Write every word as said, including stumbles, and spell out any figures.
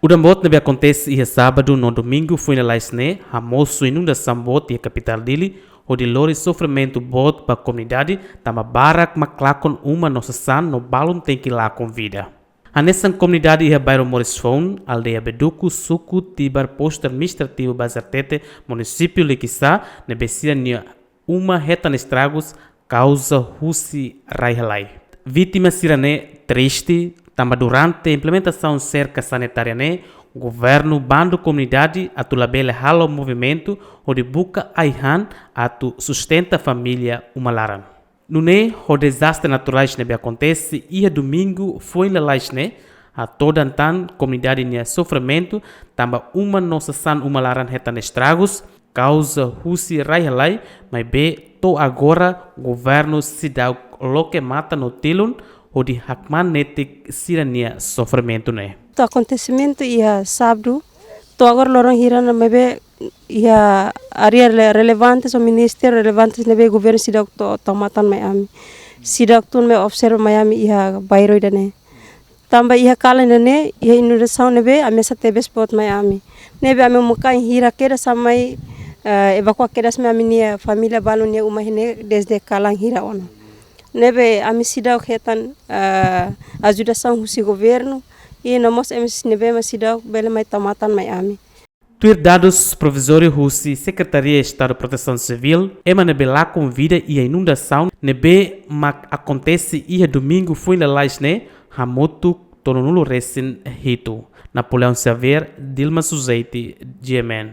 Udan boot ne'ebé akontese iha sábadu no domingu foin lalais ne'e hamosu inundasaun boot iha kapitál Dili, hodi lori sofrimentu boot ba komunidade, tanba barak mak lakon uma no sasán no balun tenke lakon vida. Hanesan komunidade iha bairru Moris Foun, aldeia Beduku, suku Tibar, postu administrativu Bazartete, munisípiu Liquiçá, ne'ebé sira-nia uma hetan estragus kauza husi rai-halai. Vítima sira-ne'e triste, tanba durante implementasaun serka sanitária ne'e, governu bandu komunidade atu labele halo movimentu hodi buka ai-han atu sustenta família uma laran. Nune'e, ho dezastre naturais ne'ebé akontese iha domingu foin lalais ne'e, hatodan tan komunidade nia sofrimentu, tanba uma no sasán uma laran hetan estragus kauza husi rai-halai, maibé to'o agora governu seidauk loke matan no tilun hodi hakmaan netik sira-nia sofrimentu ne'e. To'o akontesimentu iha sábadu, to'o agora loron hira ona, maibé iha área rele-, relevantes ou ministériu relevantes ne'ebé governu seidauk to-, tau matan mai ami. Seidauk tun mai observa mai ami iha bairru ida-ne'e. Tanba iha kalan ida-ne'e, iha inundasaun ne'ebé ameasa tebes boot mai ami. Ne'ebé ami uma-kain hira kedas ami mai, eh, evakua kedas mai ami-nia família balun nia uma iha ne'e dezde kalan hira ona. Ne'ebé ami seidauk hetan, eh, ajudasaun husi governu, i no mós M S ne'ebé mak seidauk bele mai tau matan mai ami. Tuir dadus provizóriu husi Sekretaria Estadu Protesaun Sivíl, ema ne'ebé lakon vida iha inundasaun ne'ebé mak akontese iha domingu foin lalais ne'e hamutuk tolunulu resin hitu. Napoleão Xavier, Dilma Suzeti, G M N.